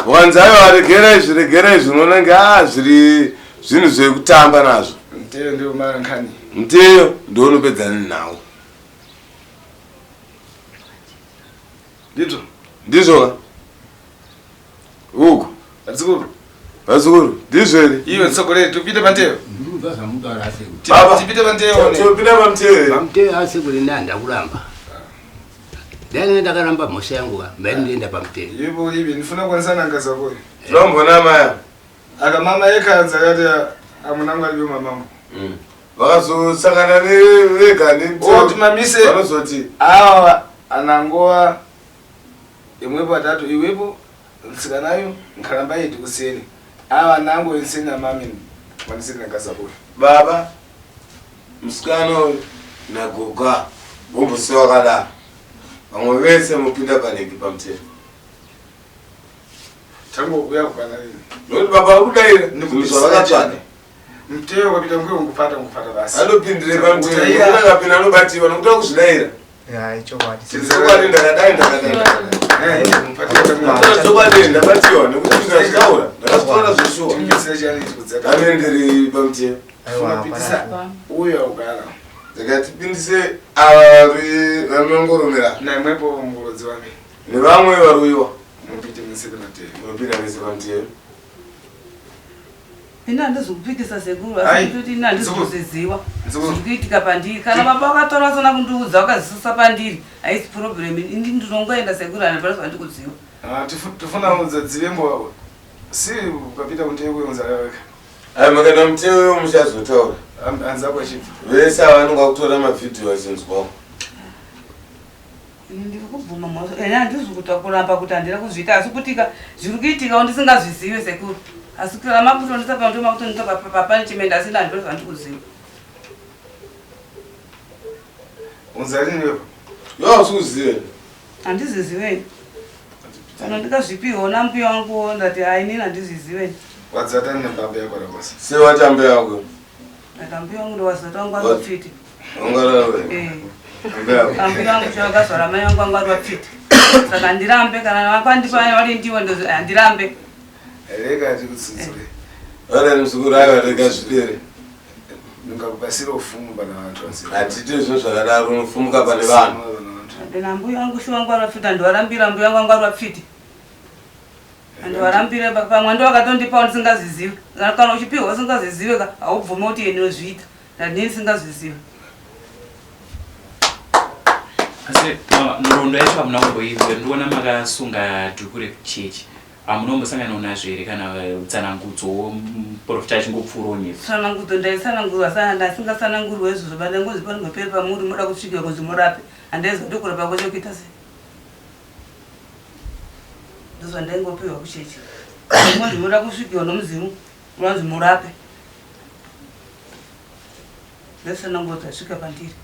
Wanzi aiwa regera izvi regera izvi unoona nge aa zviri zvinhu zvekutamba nazvo. Nteyo ndiyo mara nkani. Muteyo ndounopedza nenhau. Ndizvo. Ndizvo ka? Uku. Vazukuru. Vazukuru, ndizvo here? Iwe tsogoleri tupite panteyo. Ndinobva zvamutaura asekuru. Baba. Tipite panteyo. Topinda pamuteyo here? Pamuteyo asekuru ini handakuramba. Dai ndakaramba mhosva yangu ka, mai ndinoenda pamuteyo. Ipo ipi ndifuna kuonesana ngazi yako. Tinomboona amai ava. Aka mama yekanza akati amunangu alibe mamangu. Vakazosangana vega Oti mamise vanozoti awa anangowa imwepo atatu iwepo nsikanayo nkhalamba yetu kuseni awa nango inseni amami maniseni nagazi yako. baba musikana uyu nagoga vombosiya wakadaro vamwe vese mopinda panheki pamutemo Tangokuya kupana rini. Nokuti baba vakudaira zvinhu zvavakatsvaka. Mteyo ukapinda nguye ungupata ungupata basi. Anopindire pamutemo nokuti akapinda anobatiwa nokuti akuzvidaira. Ya ichokwadi. Chokwadi ndakadai ndakadai. Chokwadi ndabatiwa nekuti ndazvitaura ndakazvitaura zveshuwa. Anoendere pamutemo. Unopindisa uyo augara. Saka tipindise ava vari vanongoromera. Naimwepo murodzi wake. Nevamwe varuiwa. Mupite mese pamutemo. Mupinda mese pamutemo. Ini handizi kupikisa sekuru asi kutoti ini handizi kuzviziva zviri kuitika pandiri. Kana baba vakatora vasina kundiudza vakazvisusa pandiri haisi problem. Ini ndinongoenda sekuru hapana zvandikuziva. Ah, tifuna udza dzivembo si ukapita kunteyo kuunza weka. Ayi makaenda muteyo muchazotaura. Anza kwachibva. Vese ava vanonga kutora mavhidhiyo achinzwawo. Ini ndiri kubvuma mhosva ini handizi kuta kuramba kuti handina kuzviita asi kutika zviri kuitikawo ndisingazvizive sekuru asi kana makutondisa pamutemo makutondisa papunishment asi ini handina zvandikuziva. Unza rini wepo? Iwe hausi kuziva. Handizvizive ini. Kana ndikazvipiwa nambuya wangu ndati hai inini handizvizive ini. Wadzata nembambe yako rakosa. Sei wati ambuya yako? Ndati ambuya wangu ndowazata wangu ari pfiti. Ongorore. Eh. Ambuya yako. Ambuya wangu chavakazvara mai vangu vangu vari vapfiti. Saka handirambe kana vakandipa vari ndivo handirambe. Rega tikutsutsure. Vana muzukuru aiwa rega zvipere. Ndingakubasira ufumu pana vantu vasi. Hatite zvinhu zvakadaro unofumuka pane vanhu. Ndina mbuya wangu shuwa wangu ari vapfiti handivarambira mbuya wangu vangu vari vapfiti. Handivarambire pamwe ndo vakatondipawo ndisingazvizive. Kana uchipiwa usingazvizive ka haubvume kuti iye ndinozviita. Ndandini ndisingazvizive. Asi nhoroondo yacho hamuna kumboinzwa ndinoona makasunga dhuku rekuchechi. Hamunombosanganawo nazvo here kana tsanangudzo muprofita achingopfuurawo nepo? Tsanangudzo ndaitsanangurwa sana ndasingatsanangurwe izvozvo but ndangozi panongopera pamuri moda kusvikira kunzi murape handaiziva kuti kurapa kwacho kuita sei ndozvandaingopiwa kuchechi ngonzi moda kusvikirwa nomudzimu uranzi murape ndotsananguro dzasvika pandiri.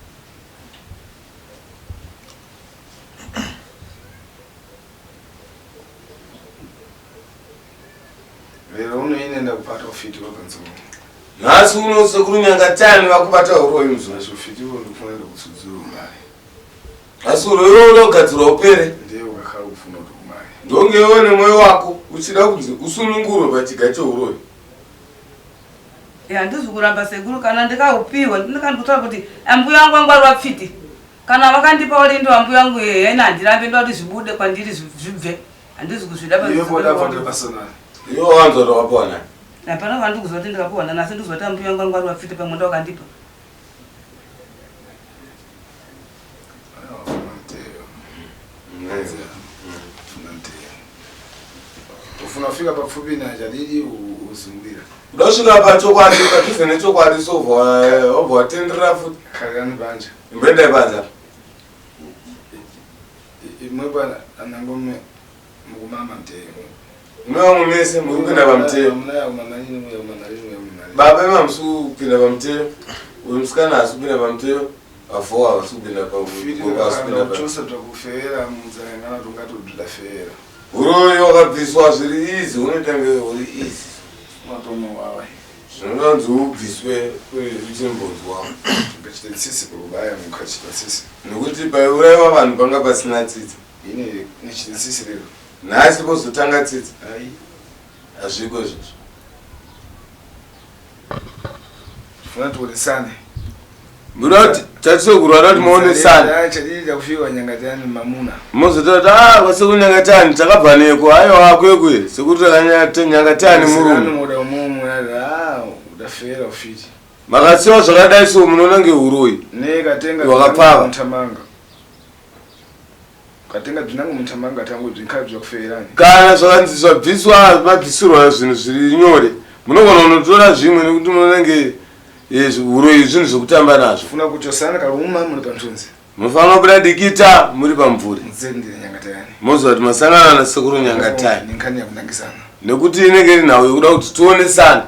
Lero uno ine ndakubata ufiti wakanzwa. Nhasi uno sekuru Nyangatani vakubata huroyi muzukuru. Nhasi ufiti uno ndikufanira kutsudzura umari. Asi huroyi unoda kugadzirwa upere. Ndiye wakakhala kufuna kuti umari. Ndonge iwe nemwoyo wako uchida kunzi usunungurwe pachiga chehuroyi. Handizi kuramba sekuru kana ndikaupiwa ndinokandikutaura kuti ambuya wangu wangu ari vapfiti. Kana vakandipa uri ndo ambuya wangu yeye ina handirambe ndoda kuti zvibude kwandiri zvibve. Handizi kuzvida pa Iwe boda vote personal. Iwe wanzwa kuti wakapiwa nani? Hapana kwandiri kuziva kuti ndikapiwa nani asi ndikuziva kuti ambuya wangu wangu ari vapfiti pamwe ndo vakandipa. Ufuna kufika papfupi na chadidi uzungulira. Unosvika pachokwadi padhuze nechokwadi so wobva watenderera futi. Khalani banja. Imboendai panze apa. Imwe bana anangome mukumama mteyo. Mune vamwe mese muri kupinda pamutemo. Baba imi hamusi kupinda pamutemo. Uyu musikana haasi kupinda pamutemo. Vafo havasi kupinda pamutemo. Chose zvakufeera mudzangana tungati tudafeera. Huroyi wakabviswa zviri easy unoita kunge uri easy. Matonowawa. Zvinoda kunzi ubviswe uchimbonzwa. Ngachite tsitsi pakubaya mukachita tsitsi. Nekuti paiurayiwa vanhu panga pasina tsitsi. Ine nechite tsitsi rero. Nhasi pozotanga tsitsi. Ai. Hazviko izvozvo. Tifuna tionesane. Munoda kuti tatisoguru vanoda kuti muonesane. Chadii chakufiwa Nyangatani mamuna. Mozotaura kuti ah kwasekuru Nyangatani takabva neko aiwa kwekwe sekuru Nyangatani murume. Muda mumwe ah udafera ufiti. Makasiwa zvakadai so munoona ngehuroyi. Ne katenga wakapfava. Mutamanga. Katenga dzinangu mutamanga tangu dzinkhali zvakufeerani. Kana zvakanzi zvabviswa mabvisirwa zvinhu zviri nyore munogona kunotora zvimwe nekuti munoona nge huroyi zvinhu zvekutamba nazvo. Funa kuchosana karuma muri pantunzi. Munofanira kubuda dikita muri pamvuri. Mudzendere Nyangatani. Moziva kuti masangana nasekuru Nyangatani. Nenkhani yakunangisana. Nekuti inenge iri nhau yekuda kuti tionesane.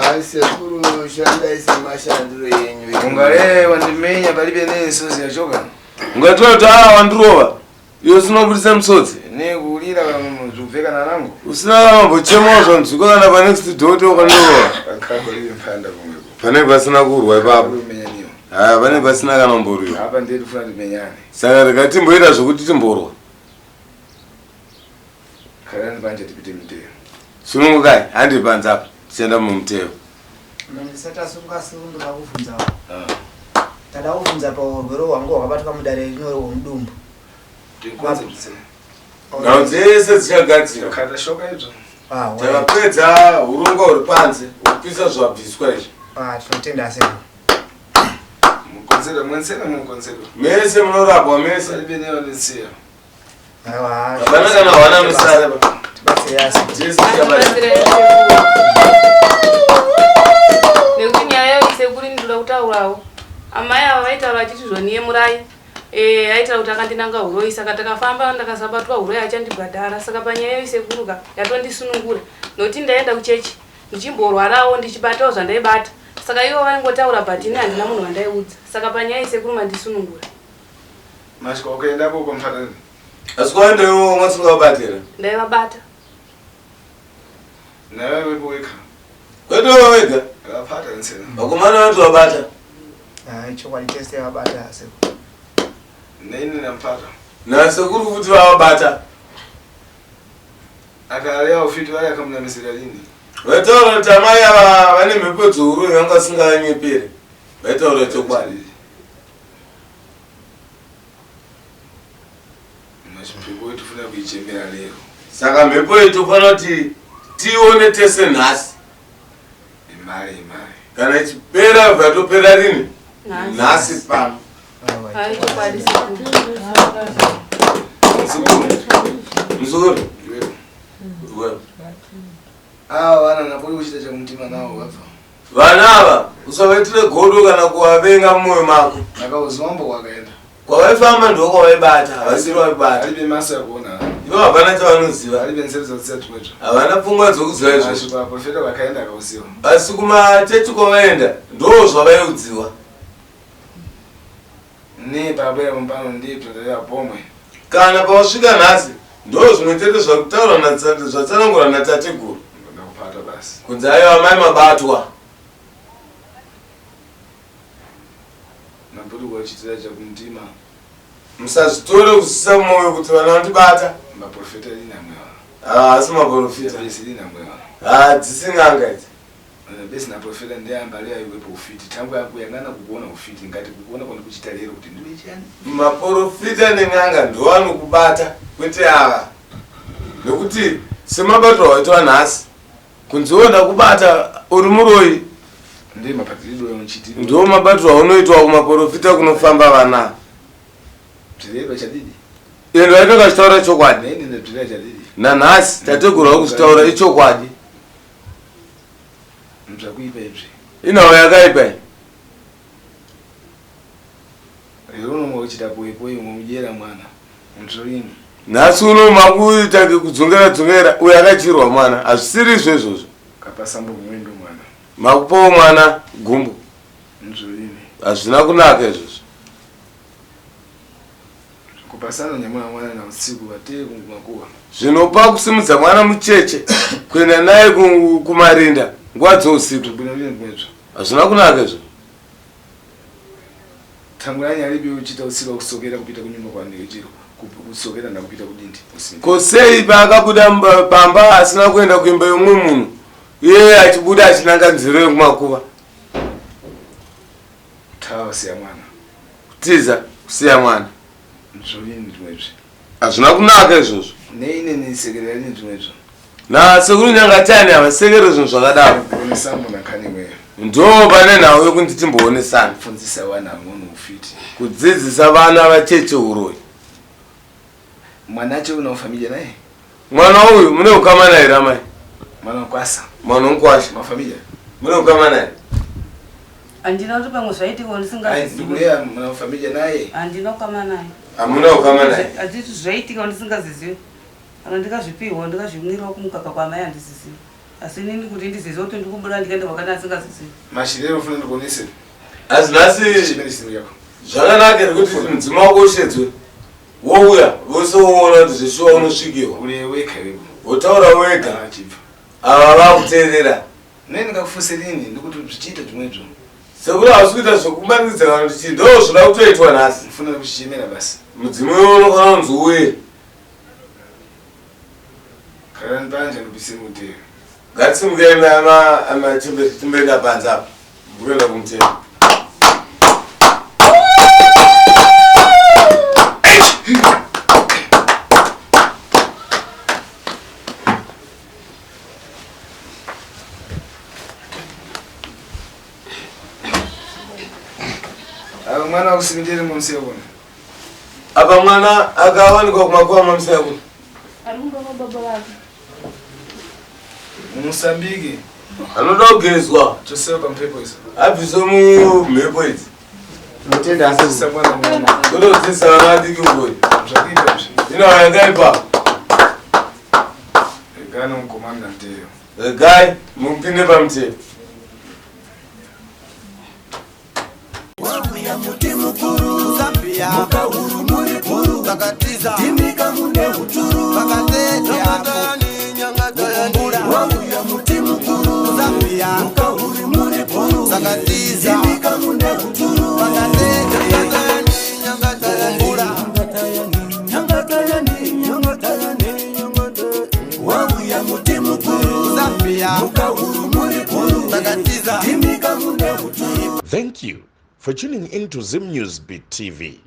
Haisi. Sekuru shandai semashandiro enyu. Ungale wandimenya palibe nensozi yachoka. Ungatora kuti aa wandirova. Iwe usina kubudisa musodzi. Nekulira zvikubveka nanangu. Usina kana kumbochemawo zvanzwikwa kana panext door kuti wakandirova. Pankako lili mphanda pomwepo. Pane pasina kurwa ipapo. Kumenyaniwa. Haya pane pasina kana kumborwiwa. Apa ndiye tifuna timenyane. Saka rega timboita zvokuti timborwa. Khalani panje tipite mteyo. Sunungukai handi panze apa tichienda mumuteyo. Ndisati asunga sunga kuvhunza. Tada kuvhunza paurwere hwangu hwakabatwa mudare rino hwemudumbu. Nhau dzese dzichagadzirwa. Khala shoka idzo. Ah, Takapedza urongwa huri panze hupisa zvabviswa izvi. Ah, tinotenda sekuru. Mukonzero mwensena mukonzero. Mese munorapwa mese. Palibe neyo nesiya. Aiwa. Hapana kana hwana musara. Tibatsirei asi. Jesu tichabatsira. Nekuti nyaya iyo sekuru ndinoda kutaurawo. Amai ava vaitaura vachiti zvoniye murai. Eh, aitaura kuti akandinanga huroyi saka takafamba ndakasabatwa huroyi achandibhadhara saka panyaya iyo sekuru ka yatondisunungura nokuti ndaenda kuchechi ndichimborwarawo ndichibatawo zvandaibata saka ivo vaingotaura but ini handina munhu wandaiudza saka panyaya iyi sekuru mandisunungura. Mashika ukaendapo kwamfanani. Asi kwaendewo wasingawabatira. Ndaivabata. Nawe wepo weka. Kwete wewe wega. Akapata nsena. Vakomana vanoti wabata. Ah, chokwadi tese yakabata sekuru. Naini nampata. Nasekuru futi vavabata. Akalewa ufiti wale akamunamisira lini. Vaitaura kuti amai ava vane mhepo dzouroyi vanga vasinganyeperi. Vaitaura chokwadi. Mashipiko tifuna kuichemera lero. Saka mhepo iyi tofanira kuti tione tese nhasi. Imari imari. Kana ichipera vatopera rini? Nhasi. Nhasi pano. Hai chokwadi sekuru. Muzukuru. Muzukuru. Iwewe. Ava vana napoli kuchita chakumutima nawo wabva. Vana ava usavaitire godo kana kuvavenga mumwoyo mako. Nakauzombo wakaenda. Kwavaifamba ndiko kwavaibata, havasiri vaibata. Alibe maso yakuona. Ivo havana chavanoziva. Alibe nzeve dzokuziva tumwezvo. Havana pfungwa dzokuziva izvozvo. Mashupa profeta vakaenda akauziva. Asi kumachechi kwavaenda ndo zvavaiudziwa. Ne pabwera mupano ndipo tadira pomwe. Kana pawasvika nhasi ndo zvimwe chete zvakutaurwa zvatsanangurwa natateguru. Ndakupata basi. Kunzi aiwa mai mabatwa. Napoli kuchitira chakumutima. Musazvitore kusisa mwoyo kuti vana vandibata. Maprofeta lini amwewa. Ah, asi maprofita. Besi lini amwewa. Ah, dzisi n'anga idzi. Besi na profeta ndiye ambali aiwepo ufiti. Tangu yakuyangana kukuona ufiti ngati kukuona kwani kuchita lero kuti ndiwe chani. Maprofita nen'anga ndovanokubata kwete ava. Nekuti semabatiro awaitwa nhasi kunzi woda kubata uri muroyi Ndiye mapatiridwe unchiti. ndo mabatiro aunoitwa kumaprofita kunofamba vana. Bzireba chadidi. Ende vainenge vachitaura chokwadi. Naini ndabzira chadidi. Nanhasi tateguru vari kuzvitaura ichokwadi. Mzvakuipa izvi. Inhau yakaipa iyi. Lero unomwe uchita poipoi umwe mujera mwana. Mtsorini. Nhasi uno makuita kudzungera dzungera uyo akachirwa mwana hazvisiri izvo izvozvo. Kapasambo kumwendo mwana. Makupawo mwana gumbo. Mtsorini. Hazvina kunaka izvozvo. Kupasana nyamuna mwana na usiku vateye kungumakuwa. Zvinopa kusimudza mwana mucheche kuenda naye kumarinda nguva dzousiku. Bwino lini kumwezvo. Hazvina kunaka izvo. Tangurani alibe uchita usiku kusokera kupita kunyumba kwani chiro. Kusokera ndakupita kudindi usiku. Ko sei paakabuda pamba asina kuenda kuimba yomumwe munhu iye achibuda achinanga nzira yekumakuva. Tawa siya mwana. Kutiza kusiya mwana. Mtsorini tumwezvo. Hazvina kunaka izvozvo. Neine nisekerera lini tumwezvo. Nasekuru Nyangatani havasekere zvinhu zvakadaro. Kuonesambo nakhani weyo. Ndo pane nhau yekuti timboonesana. Kufundzisa vana ngono ufiti. Kudzidzisa vana vacheche uroyi. Mwana acho una ufamilia naye? Mwana uyu mune ukama naye here amai? Mwana wakwasa. Mwana womukwasha. Mafamilia. Mune ukama naye? Handina kuti pamwe zvaitika Ai ndisingazivi. ndikulea mwana ufamilia naye. Handina ukama naye. Hamuna ukama naye. Handiti zvaitika ndisingazizivi. Kana ndikazvipihwa ndikazvimwirawo kumukaka kwamai handizizivi. Asi inini kuti ndizive kuti ndikubuda ndikaenda kwakati asingazizivi. Mashirero ufuna ndikonese. Asi nhasi zvakanaka here kuti mudzimu wako ushedzwe wouya vose woona kuti zveshuwa unosvikirwa. Uri wega iwewe. Wotaura wega. Ava vakuteerera. Nei ndingakufuse rini ndikuti zvichiita zvimwezvo. Sekuru hausi kuita zvekumanikidza kana kuti chii ndoo zvoda kutoitwa nhasi. Ndifuna kuchichemera basi. Mudzimu iwe unofanira kunzi uye. Karani panje ndipise mutero. Ngatisimukei machembere timboenda panze apa. Ndikuenda kumutero. Apa mwana wakusimidere mamusiya kuno. Apa mwana akawanikwa kumakuva mamusiya kuno. Ari kumba kwababa vake. Musambike. Anoda kugezwa. Chosewa pamhepo idzo. Abviswe mumhepo idzi. Tinotenda asi. Kutodzidzisa vana vadiki uko. Zvakuita izvi. Ino yakaipa. Regai nomukomanda nteyo. Regai mupinde pamutemo. Wauya muti mukuru Zambia mukahuru muri guru takatiza timika mune uturu vakateteakumbura wauya muti mukuru Zambia mukahuru muri guru takatiza timika mune uturu vakateteakumbura wauya muti mukuru Zambia mukahuru muri guru takatiza timika mune uturu Thank you for tuning in to Zim News Beat TV.